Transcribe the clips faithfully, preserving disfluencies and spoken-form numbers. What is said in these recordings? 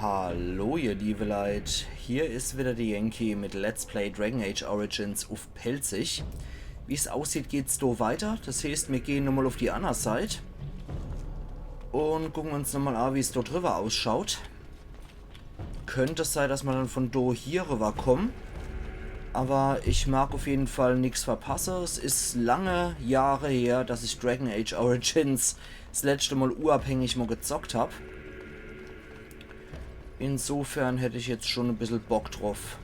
Hallo ihr liebe Leit, hier is wieder de Yankee mit Let's Play Dragon Age Origins uff Pälzisch. Wie's aussieht, geht's do weiter. Das heeßt, mir gehn nochmal uff die anner Seit un gucken uns nochmal a, wie's do driwwer ausschaut. Könnt sei, dass mer dann von do hier riwwer kommen. Awwer ich mag uff jeden Fall nix verpasse. Es is lange Jahre her, dass ich Dragon Age Origins 's letschte Mal unabhängig mal gezockt hab. Insofern hätt ich jetzt schon e bissel Bock druff,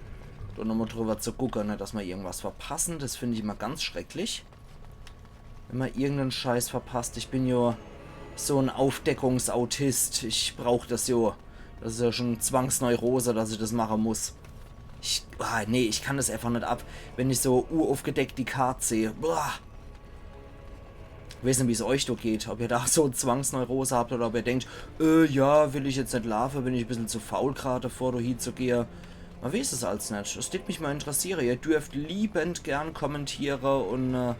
do nochmal driwwer zu gucke, net dass mer irgendwas verpassen. Das find ich immer ganz schrecklich, wenn mer irgenden Scheiß verpasst. Ich bin jo so en Aufdeckungsautist. Ich brauch das jo. Das is jo schon Zwangsneurose, dass ich das mache muss. Ich, ah, nee, ich kann das einfach net ab, wenn ich so unaufgedeckt die Kart seh. Boah. Ich weeß net, wie's euch do geht, ob ihr do so Zwangsneurose habt oder ob ihr denkt, äh, ja, will ich jetzt net laafe, bin ich e bissel zu faul grad davor, do hiezugehe. Mer weeß es als net. Es tät mich mal interessiere. Ihr dürft liebend gern kommentiere un, äh,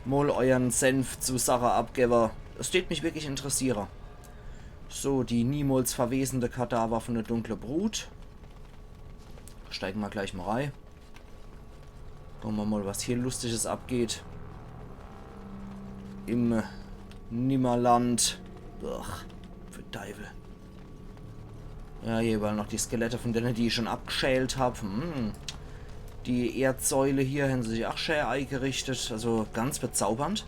mal euern Senf zu Sache abgewwe. Es tät mich wirklich interessiere. So, die niemals verwesende Kadaver von der dunkle Brut. Steige mer gleich mal rei. Gucke mer mal, was hier Lustiges abgeht. Im Nimmerland. Ach, für Deiwel. Ja, hier überall noch die Skelette von denne, die ich schon abgschält hab. Hm. Die Erdsäule hier hän se sich ach schä eigerichtet. Also ganz bezaubernd.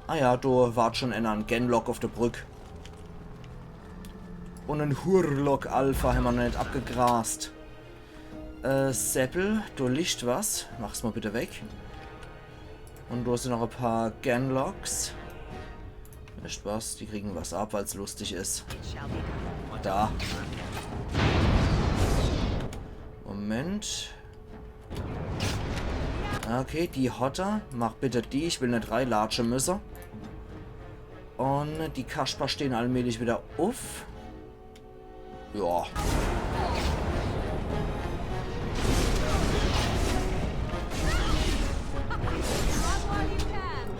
Ah ja, do wart schon enner, en Genlock uff de Brück. Un en Hurlock Alpha hämmer noch net abgegrast. Äh, Seppel, do liegt was. Mach's mal bitte weg. Un do sin noch e paar Genlocks. Weescht was, die kriegen was ab, weil's lustig is. Da. Moment. Okay, die hot er. Mach bitte die. Ich will net reilatsche müsse. Un die Kasper stehn allmählich wieder uff. Ja.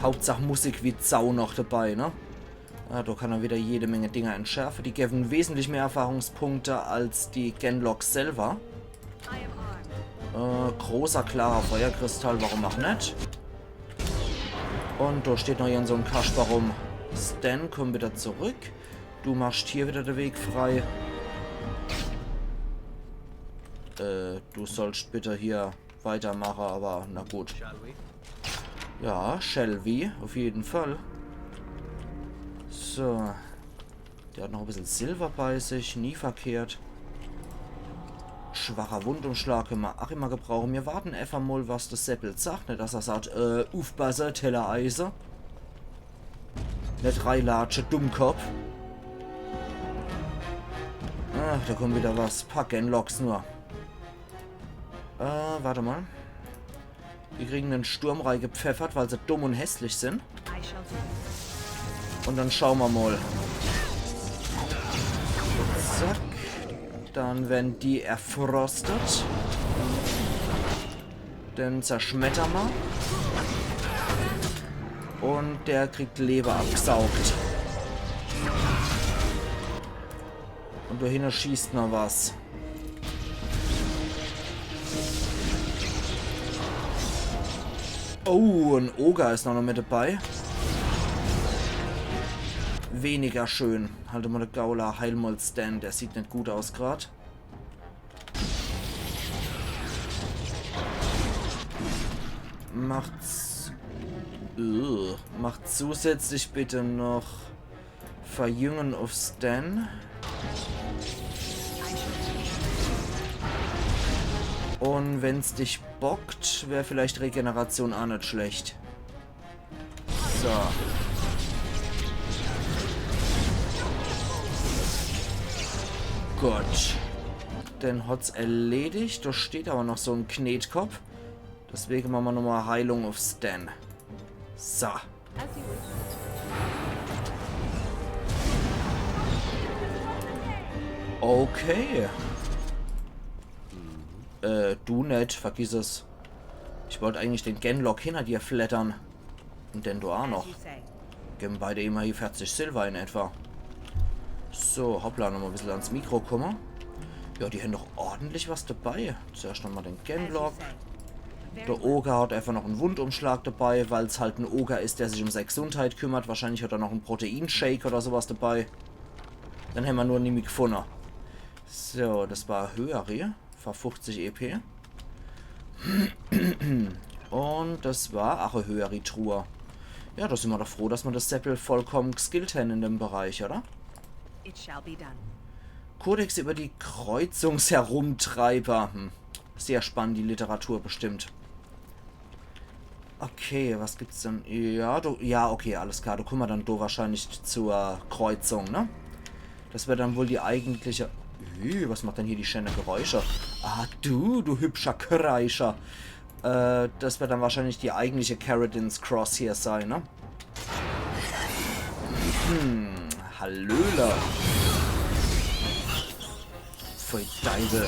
Hauptsach Musik wie Sau noch dabei, ne? Ja, do kann er wieder jede Menge Dinger entschärfe. Die gewwen wesentlich mehr Erfahrungspunkte als die Genlocks selber. Äh, großer, klarer Feuerkristall, warum ach net? Un do steht noch irgend so en Kasper rum. Sten, komm wieder zurück. Du machst hier wieder de Weg frei. Äh, du sollst bitte hier weitermache, awwer na gut. Ja, shall we, uff jeden Fall. So. Der hat noch e bissel Silber bei sich, nie verkehrt. Schwacher Wundumschlag könne mer ach immer gebrauche. Mir warte efach mal, was de Seppel sagt, net dass er sagt, äh, uffbasse, Tellereise. Net reilatsche, Dummkopf. Ach, do kommt wieder was. Paar Genlocks nur. Äh, warte mal. Die kriegen en Sturm reigepfeffert, weil se dumm un hässlich sin. Un dann schaue mer mal. Zack. Dann werre die erfrostet. Den zerschmettere mer. Un der kriegt Leber abgesaugt. Un do hinne schießt noch was. Oh, en Oger is noch mit dabei. Weniger schön. Halt mal de Gaul a, heil mal Sten. Der sieht net gut aus grad. Macht's. Ugh. Macht zusätzlich bitte noch Verjüngen uff Sten. Un wenn's dich bockt, wär vielleicht Regeneration a net schlecht. So. Gut. Den hat's erledigt. Do steht awwer noch so en Knetkopp. Deswege mache mer nochmal Heilung uff Sten. So. Okay. Äh, du net, vergiss es. Ich wollt eigentlich den Genlock hinner dir fleddere. Un den do a noch. Gewwe beide immerhin verzig Silber in etwa. So, hoppla, nochmal e bissel ans Mikro kumme. Ja, die hän doch ordentlich was dabei. Zuerscht nochmal den Genlock. Der Oger hat einfach noch en Wundumschlag dabei, weil's halt en Oger is, der sich um sei Gesundheit kümmert. Wahrscheinlich hat er noch en Proteinshake oder sowas dabei. Den hämmer nur nimmi gefunne. So, das war Höheri. War fünfzig E P. Und das war ach e Höheri-Truhe. Ja, da sin mer doch froh, dass mer das Seppel vollkommen geskillt hän in dem Bereich, oder? It shall be done. Kodex über die Kreuzungsherumtreiber. Hm. Sehr spannend, die Literatur bestimmt. Okay, was gibt's denn? Ja, du, ja, okay, alles klar. Da kumme mer dann do wahrscheinlich zur Kreuzung, ne? Das wär dann wohl die eigentliche. Ih, was macht denn hier die schäne Geräusche? Ah, du, du hübscher Kreischer. Äh, das wär dann wahrscheinlich die eigentliche Caridin's Cross hier sei, ne? Hm, Hallöle. Pfui Deiwel.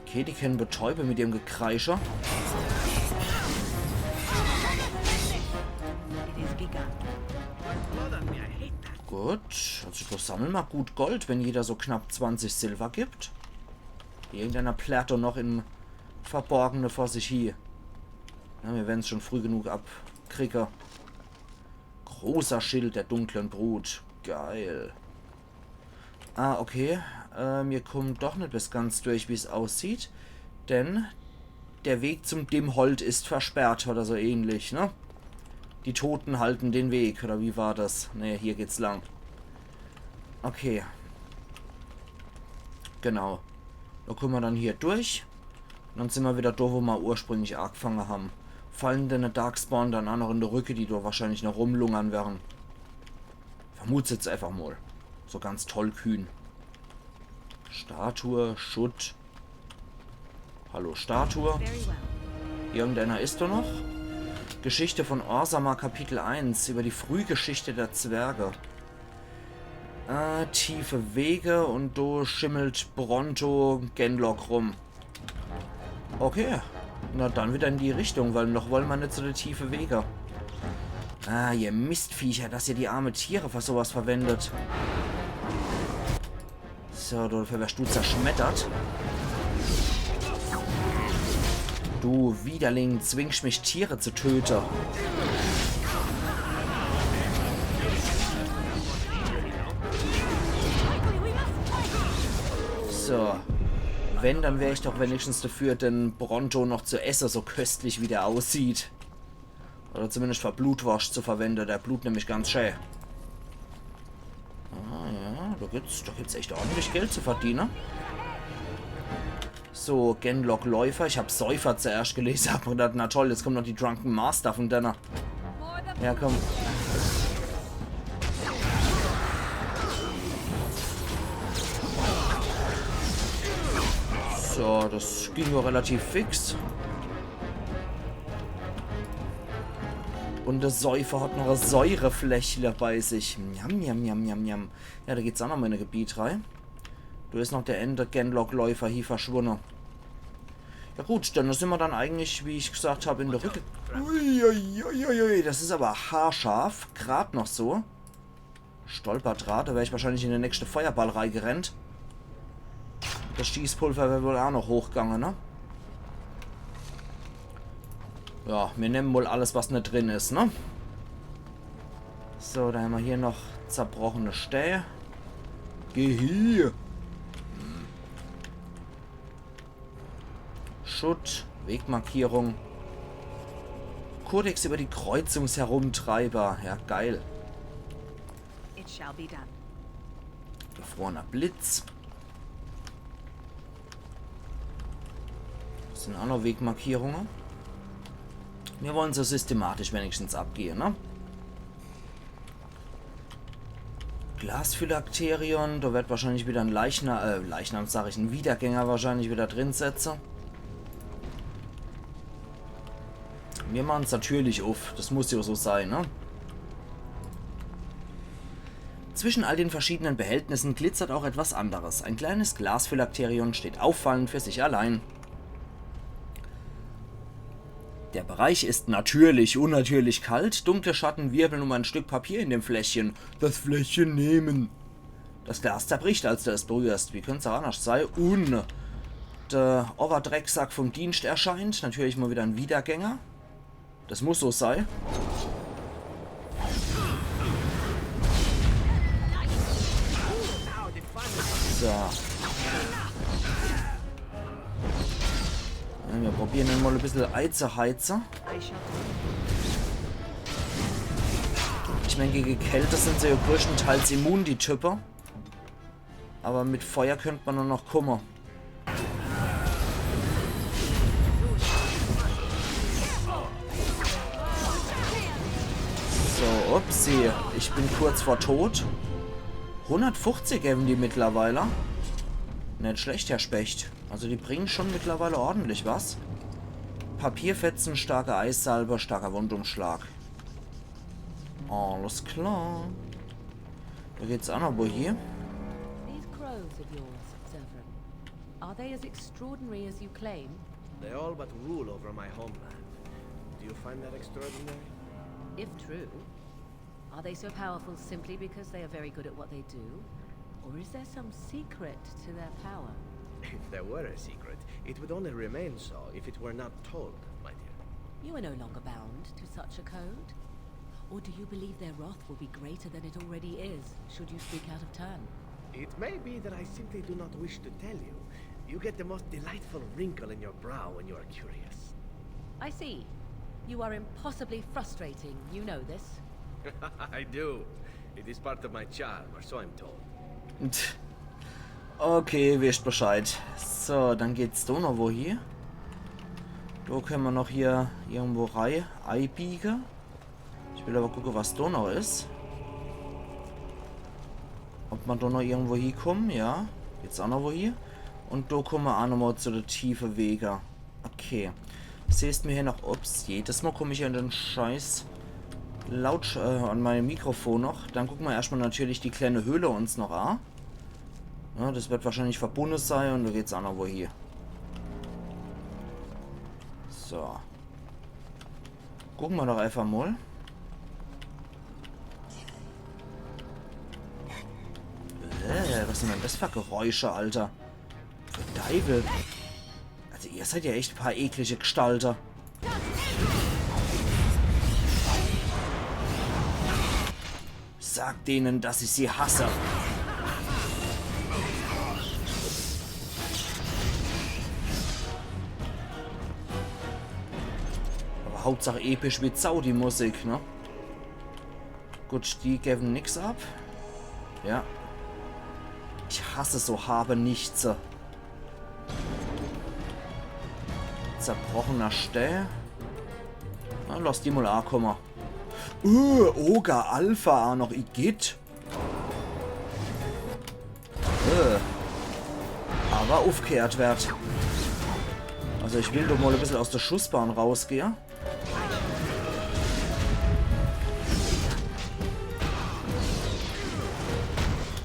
Okay, die kennen betäube mit ihrem Gekreische. Gut, also da sammle mer gut Gold, wenn jeder so knapp zwanzig Silber gibt. Irgendeiner plärrt doch noch im Verborgene vor sich hie. Na, mir werden's schon früh genug abkriege. Großer Schild der dunklen Brut. Geil. Ah, okay. Äh, mir kummen doch net bis ganz durch, wie's aussieht. Denn der Weg zum Dimholt ist versperrt oder so ähnlich, ne? Die Toten halten den Weg, oder wie war das? Ne, hier geht's lang. Okay. Genau. Da kummen mer dann hier durch. Und dann sin mer wieder do, wo mer ursprünglich agefange hän. Fallen denne Darkspawn dann ach noch in de Rücke, die do wahrscheinlich noch rumlungern werre. Vermut's jetzt einfach mal. So ganz tollkühn. Statue, Schutt. Hallo, Statue. Very well. Irgendeiner is da noch? Geschichte von Orzammar, Kapitel eins, über die Frühgeschichte der Zwerge. Äh, tiefe Wege und do schimmelt Bronto Genlock rum. Okay. Na dann wieder in die Richtung, weil noch wolle mer net zu de tiefe Wege. Ah, ihr Mistviecher, dass ihr die arme Tiere für sowas verwendet. So, dafür wärst du zerschmettert. Du Widerling, zwingst mich, Tiere zu töten. So. Wenn, dann wär ich doch wenigstens dafür, den Bronto noch zu esse, so köstlich wie der aussieht. Oder zumindest für Blutwurst zu verwende, der blutt nämlich ganz schä. Ah ja, da gibt's, da gibt's echt ordentlich Geld zu verdiene. So, Genlock Läufer. Ich hab Säufer zuerscht gelese, hab mer gedacht, na toll, jetzt kommt noch die Drunken Master von denne. Ja, komm. So, das ging nur relativ fix. Und der Säufer hat noch e Säurefläschle bei sich. Njam, njam, njam, njam, njam. Ja, da geht's ach noch mal in e Gebiet rei. Da is noch der ääne Genlock-Läufer hie verschwunne. Ja gut, dann sin mer dann eigentlich, wie ich gesagt hab, in de Rücke. Uiuiuiui, das is aber haarscharf. Grad noch so. Stolperdraht, da wär ich wahrscheinlich in de nächste Feuerball reigerennt. Das Schießpulver wär wohl ach noch hochgange, ne? Ja, mir nemme wohl alles, was net drin is, ne? So, da hämmer hier noch zerbrochene Stäh. Geh hier! Schutt, Wegmarkierung. Kodex über die Kreuzungsherumtreiber. Ja, geil. It shall be done. Gefrorener Blitz. Das sin ach noch Wegmarkierunge. Mir wolle so systematisch wenigstens abgehe, ne? Glasphylakterion, da werd wahrscheinlich wieder en Leichna-, äh, Leichnam, sag ich, en Wiedergänger wahrscheinlich wieder drin setze. Mir machen's natürlich uff, das muss ja so sei, ne? Zwischen all den verschiedenen Behältnissen glitzert auch etwas anderes. Ein kleines Glasphylakterion steht auffallend für sich allein. Der Bereich ist natürlich unnatürlich kalt. Dunkle Schatten wirbeln um ein Stück Papier in dem Fläschchen. Das Fläschchen nehmen. Das Glas zerbricht, als du es berührst. Wie könnt's auch anders sei? Un der Owwerdrecksack vom Dienst erscheint. Natürlich mal wieder en Wiedergänger. Das muss so sei. So. Ja, wir probieren dann mal ein bisschen einzuheizen. Ich meine, gegen Kälte sind sie ja größtenteils immun, die Typen. Aber mit Feuer könnte man nur noch kommen. So, upsi. Ich bin kurz vor tot. Hundertfünfzig geben die mittlerweile. Nicht schlecht, Herr Specht. Also die bringen schon mittlerweile ordentlich was. Papierfetzen, starke Eissalbe, starker Wundumschlag. Alles klar. Da geht's auch noch wo hier. These crows of yours, Zevran, are they as extraordinary as you claim? They all but rule over my homeland. Do you find that extraordinary? If true, are they so powerful simply because they are very good at what they do? Or is there some secret to their power? If there were a secret, it would only remain so if it were not told, my dear. You are no longer bound to such a code. Or do you believe their wrath will be greater than it already is, should you speak out of turn? It may be that I simply do not wish to tell you. You get the most delightful wrinkle in your brow when you are curious. I see. You are impossibly frustrating, you know this. I do. It is part of my charm, or so I'm told. Okay, wisst Bescheid. So, dann geht's da noch wo hier. Da können wir noch hier irgendwo rei einbiegen. Ich will aber gucken, was da noch ist. Ob man da noch irgendwo hinkommen, ja. Jetzt auch noch wo hier. Und da kommen wir auch noch mal zu der tiefe Wege. Okay. Siehst mir hier noch, ups, jedes Mal komme ich an den scheiß Laut, äh, an meinem Mikrofon noch. Dann gucken wir erstmal natürlich die kleine Höhle uns noch an. Ja, das wird wahrscheinlich verbunden sein und da geht's auch noch wo hier. So. Gucken wir doch einfach mal. Äh, was sind denn das für Geräusche, Alter? Für Teufel. Also ihr seid ja echt ein paar eklige Gestalten. Sag denen, dass ich sie hasse. Aber Hauptsache episch wie Sau die Musik, ne? Gut, die geben nix ab. Ja. Ich hasse so Habenichtse. Zerbrochener Stee. Na, lass die mal ankommen. Äh, Oger Alpha auch noch, igitt. Äh. Aber aufgehört wird. Also ich will doch mal ein bisschen aus der Schussbahn rausgehen.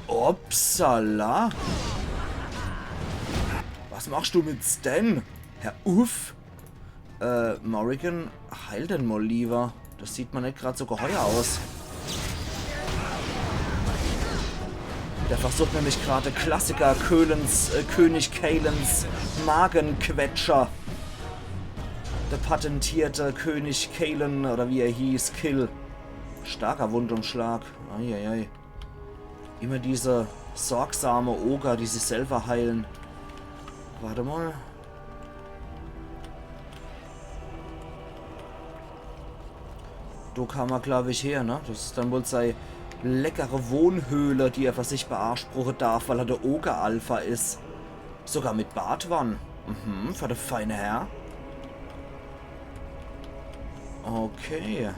Upsala. Was machst du mit Sten? Herr Uff. Äh, Morrigan, heil den mal lieber. Das sieht mir nicht grad so geheuer aus. Der versucht nämlich gerade Klassiker Kölens, äh, König Kalens Magenquetscher. Der patentierte König Kalen, oder wie er hieß, Kill. Starker Wundumschlag. Eieiei. Immer diese sorgsame Oger, die sich selber heilen. Warte mal. Do kam er, glaub ich, her, ne? Das ist dann wohl sei leckere Wohnhöhle, die er für sich beanspruchen darf, weil er der Oger-Alpha ist. Sogar mit Badwann. Mhm, für de feine Herr. Okay.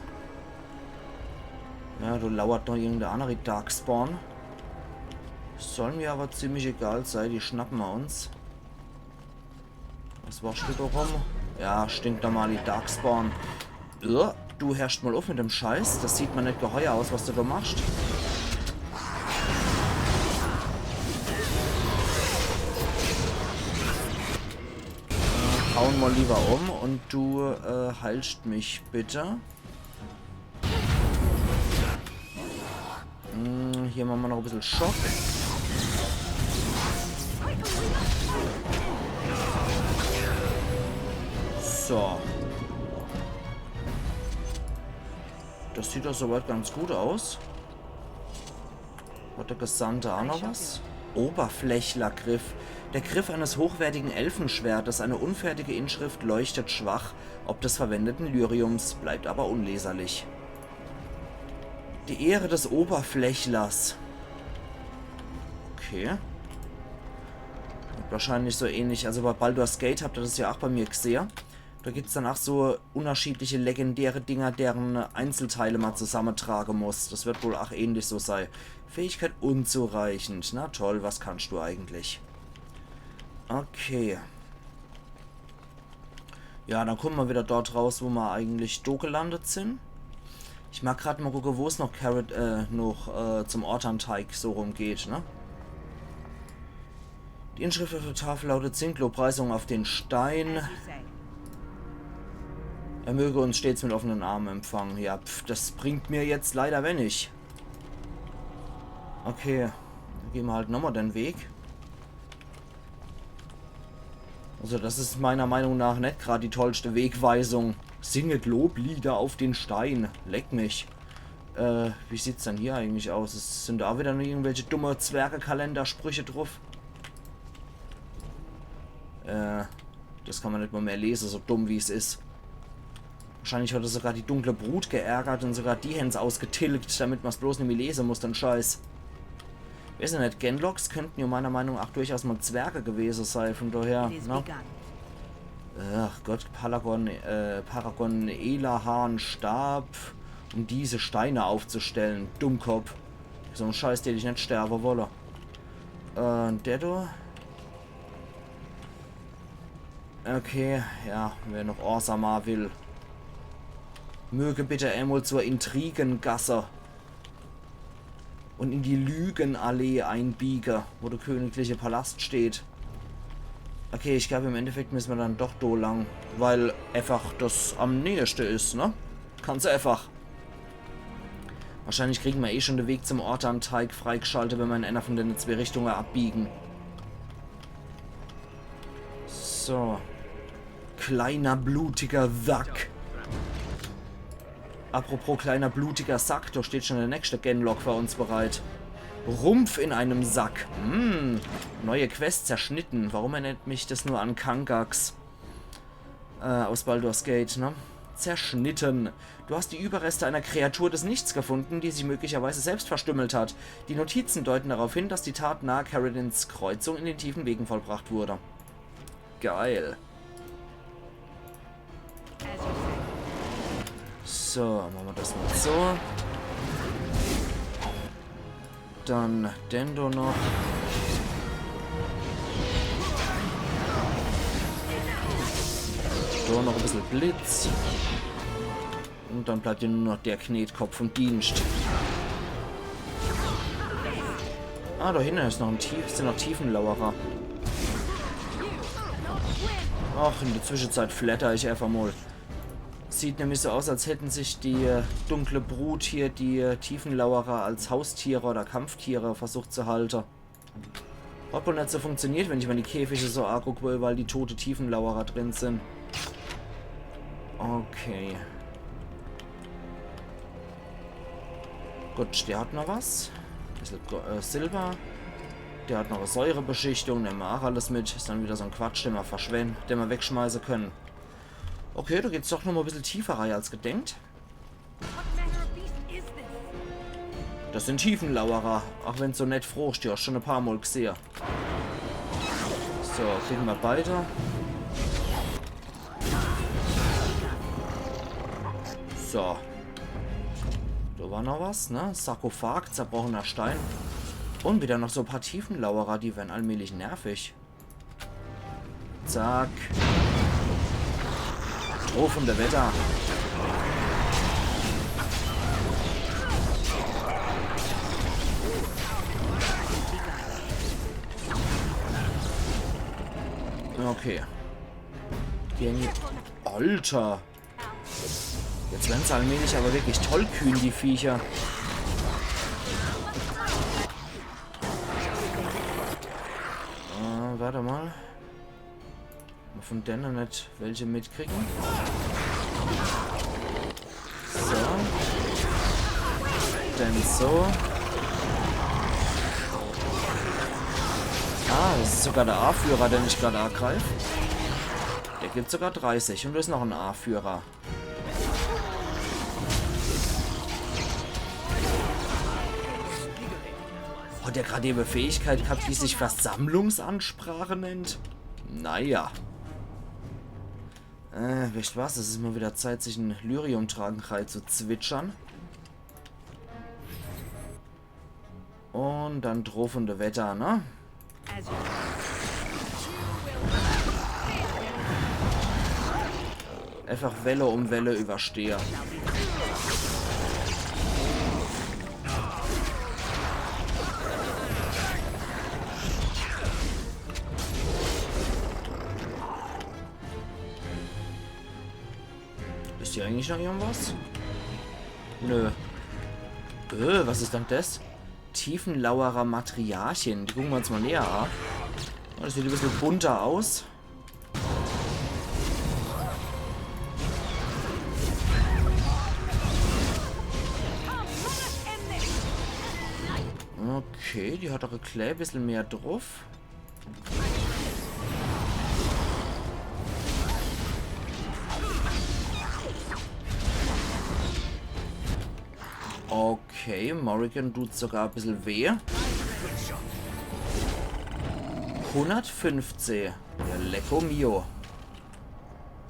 Ja, do lauert noch irgendein anderer Darkspawn. Soll mir aber ziemlich egal sein, die schnappen wir uns. Was warst du da rum? Ja, stinknormale Darkspawn. Ja, du hörst mal auf mit dem Scheiß. Das sieht mir nicht geheuer aus, was du da machst. Äh, Hauen mal lieber um und du äh, heilst mich bitte. Hm, hier machen wir noch ein bisschen Schock. So. Das sieht doch soweit ganz gut aus. Hat der Gesandte auch noch was? Oberflächlergriff. Der Griff eines hochwertigen Elfenschwertes. Eine unfertige Inschrift leuchtet schwach, ob des verwendeten Lyriums, bleibt aber unleserlich. Die Ehre des Oberflächlers. Okay. Wahrscheinlich so ähnlich. Also bei Baldur's Gate habt ihr das ja auch bei mir gesehen. Da gibt's dann auch so unterschiedliche legendäre Dinger, deren Einzelteile man zusammentragen muss. Das wird wohl auch ähnlich so sein. Fähigkeit unzureichend. Na toll, was kannst du eigentlich? Okay. Ja, dann kommen wir wieder dort raus, wo wir eigentlich do gelandet sind. Ich mag grad mal gucken, wo es noch Carrot, äh, noch äh, zum Ortan-Thaig so rum geht, ne? Die Inschrift auf der Tafel lautet: Singt Lobpreisung auf den Stein. Er möge uns stets mit offenen Armen empfangen. Ja, pf, das bringt mir jetzt leider wenig. Okay, dann gehen wir halt nochmal den Weg. Also das ist meiner Meinung nach net grad die tollste Wegweisung. Singet Loblieder auf den Stein. Leck mich. Äh, wie sieht's denn hier eigentlich aus? Es sind da wieder nur irgendwelche dumme Zwergekalendersprüche drauf. Äh, das kann man net mal mehr lesen, so dumm wie's is. Wahrscheinlich hat er sogar die dunkle Brut geärgert und sogar die hän's ausgetilgt, damit man's bloß nimmi lesen muss, den Scheiß. Weiß ich net, Genlocks könnten ja meiner Meinung nach durchaus mal Zwerge gewesen sein, von daher, ne? Ach Gott, Paragon, äh, Paragon Elahorn starb, um diese Steine aufzustellen. Dummkopf. So ein Scheiß, den ich net sterben wolle. Äh, der do? Okay, ja, wer noch Orzammar will, möge bitte einmal zur Intrigengasse und in die Lügenallee einbiege, wo der königliche Palast steht. Okay, ich glaube, im Endeffekt müssen wir dann doch do lang, weil einfach das am nächste ist, ne? Ganz einfach. Wahrscheinlich kriegen wir eh schon den Weg zum Ortan-Thaig freigeschaltet, wenn wir in einer von den zwei Richtungen abbiegen. So. Kleiner blutiger Sack. Apropos kleiner blutiger Sack, da steht schon der nächste Genlock für uns bereit. Rumpf in einem Sack. Hm, neue Quest zerschnitten. Warum erinnert mich das nur an Kangax? Äh, aus Baldur's Gate, ne? Zerschnitten. Du hast die Überreste einer Kreatur des Nichts gefunden, die sich möglicherweise selbst verstümmelt hat. Die Notizen deuten darauf hin, dass die Tat nahe Caridins Kreuzung in den tiefen Wegen vollbracht wurde. Geil. So, machen wir das mal so. Dann den do noch. So, noch ein bisschen Blitz. Und dann bleibt dir nur noch der Knetkopf vom Dienst. Ah, da hinten ist noch ein Tief, sind noch Tiefenlauerer. Ach, in der Zwischenzeit flatter ich einfach mal. Sieht nämlich so aus, als hätten sich die äh, dunkle Brut hier die äh, Tiefenlauerer als Haustiere oder Kampftiere versucht zu halten. Hat wohl net so funktioniert, wenn ich mir die Käfige so anguck, wo überall die tote Tiefenlauerer drin sind. Okay. Gut, der hat noch was. Bissel Go- äh, Silber. Der hat noch eine Säurebeschichtung. Nehmen wir auch alles mit. Ist dann wieder so ein Quatsch, den wir verschwenden, den wir wegschmeißen können. Okay, da geht's doch noch mal ein bisschen tiefer rein als gedenkt. What manner of beast is this? Das sind Tiefenlauerer, auch wenn's so net frohst, die hast schon ein paar Mal gesehen. So, kriegen wir beide. So. Da war noch was, ne? Sarkophag, zerbrochener Stein. Und wieder noch so ein paar Tiefenlauerer, die werden allmählich nervig. Zack. Ruf vom Wetter. Okay. Hier nie. Alter! Jetzt werren se allmählich awwer wirklich tollkühn, die Viecher. Äh, wart emol. Mol vun denne net welche mitkriege. So. Dann so. Ah, das is sogar de Aführer, den ich grad agreif. Der gibt sogar dreißig un do is noch en Aführer. Hat der grad ewe e Fähigkeit gehabt, die sich Versammlungsansprache nennt? Naja. Äh, weescht was? Es is mol widder Zeit, sich en Lyrium-Trank reizuzwitschern. Un dann druff un de Wetter, ne? Einfach Welle um Welle iwwerstehe. Is hier eigentlich noch irgendwas? Nö. Äh, was is dann das? Tiefenlauerer Matriarchin. Die gucke mer uns mol näher a. Oh, das sieht e bissel bunter aus. Okay, die hat doch e klää bissel mehr druff. Okay, Morrigan tut sogar e bissel weh. Hundertfünfzehn. Ja, lecko mio.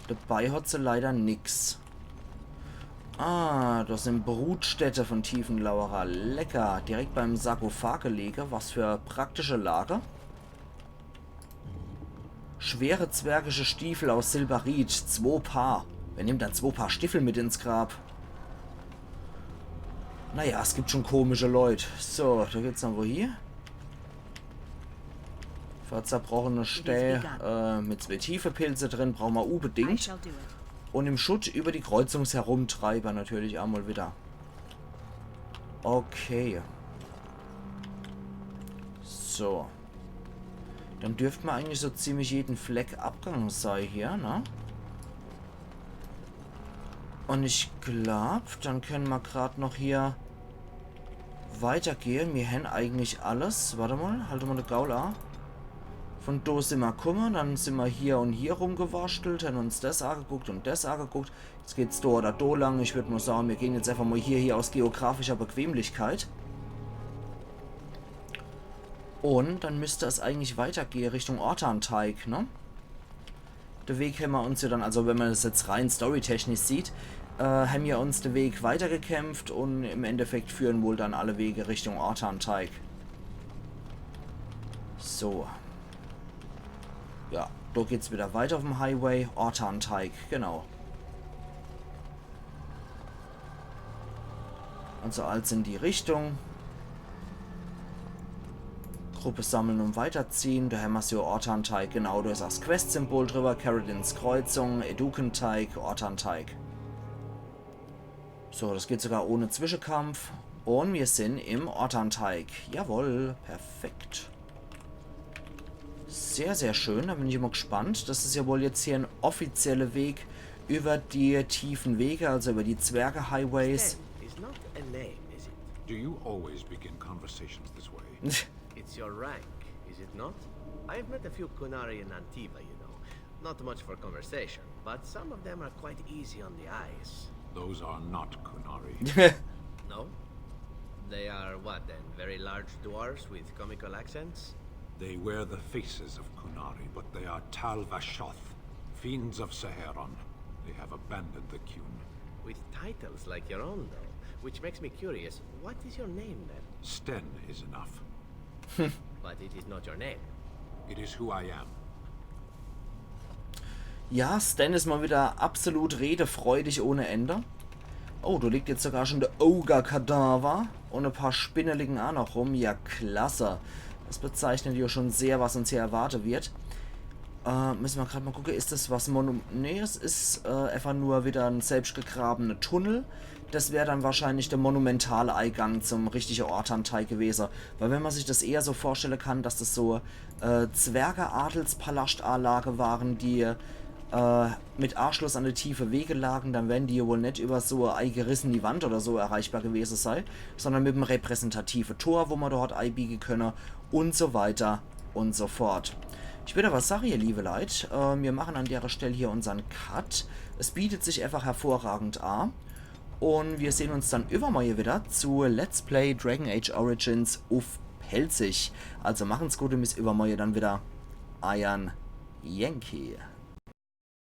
Dabei hat se leider nix. Ah, das sin Brutstätte von Tiefenlauerer. Lecker. Direkt beim Sarkophag gelege. Was für praktische Lage. Schwere zwergische Stiefel aus Silberit. Zwo Paar. Wer nimmt dann zwo Paar Stiefel mit ins Grab? Naja, es gibt schon komische Leut. So, do geht's dann wohin? Für zerbrochene Stää, äh, mit zwee Tiefepilze drin, brauche mer unbedingt. Un im Schutt über die Kreuzungsherumtreiber natürlich emol wieder. Okay. So. Dann dürft mer eigentlich so ziemlich jeden Fleck abgang sei hier, ne? Un ich glaub, dann kenne mer grad noch hier weitergehe. Mir hen eigentlich alles. Wart emol, halt emol de Gaul a. Von do sin mer kumme, dann sin mer hier un hier rumgewurschtelt, hen uns das ageguckt un das ageguckt. Jetzt geht's do oder do lang. Ich würd mol sage, mir gehn jetzt einfach mol hier, hier aus geografischer Bequemlichkeit. Un dann müsst es eigentlich weitergehe Richtung Ortan-Thaig, ne? De Weg hen mer uns ja dann, also wenn mer das jetzt rein storytechnisch sieht, äh, hen mer uns de Weg weitergekämpft un im Endeffekt führen wohl dann alle Wege Richtung Ortan-Thaig. So. Ja, do geht's wieder weiter uff'm Highway. Ortan-Thaig, genau. Also alles in die Richtung. Gruppe sammeln un weiterziehen. Do hen mer's jo, Ortan-Thaig. Genau, do is das Quest-Symbol drüber. Caridins Kreuzung, Aeducan-Thaig, Ortan-Thaig. So, das geht sogar ohne Zwischekampf. Un mir sin im Ortan-Thaig. Jawohl, perfekt. Sehr, sehr schön. Do bin ich immer gespannt. Das is ja wohl jetzt hier en offizielle Weg über die tiefen Wege, also über die Zwerge-Highways. Sten is not a name, is it? Do you always begin conversations this way? It's your rank, is it not? I've met a few Qunari in Antiva, you know. Not much for conversation, but some of them are quite easy on the eyes. Those are not Qunari. No? They are what then? Very large dwarves with comical accents? They wear the faces of Qunari, but they are Tal Vashoth, fiends of Seheron. They have abandoned the Qun. With titles like your own, though, which makes me curious, what is your name then? Sten is enough. But it is not your name. It is who I am. Ja, Sten is mal wieder absolut redefreudig ohne Ende. Oh, do liegt jetzt sogar schon der Ogre-Kadaver un e paar Spinne liegen a noch rum. Ja, klasse. Das bezeichnet jo schon sehr, was uns hier erwarte wird. Äh, müsse mer grad mol gucke, is des was Monu-, nee, es is äh, einfach nur widder en selbschtgegrabene Tunnel. Des wär dann wahrscheinlich de monumentale Eigang zum richtige Ortan-Teil gewese. Weil wenn mer sich des eher so vorstelle kann, dass des so äh, Zwerge-Adelspalaschtanlage waren, die äh, mit Aaschluss an de tiefe Wege lagen, dann wären die jo wohl net iwwer so e eigerisseni Wand oder so erreichbar gewese sei, sondern mit em repräsentative Tor, wo mer dort eibiege könne und so weiter und so fort. Ich würd awwer sage, ihr liewe Leit, äh, mir machen an dere Stell hier unsern Cut. Es bietet sich einfach hervorragend a. Und mir sehn uns dann iwwermorje widder zu Let's Play Dragon Age Origins uff Pälzisch. Also machen's gut und bis iwwermorje dann widder. Eiern Yankee.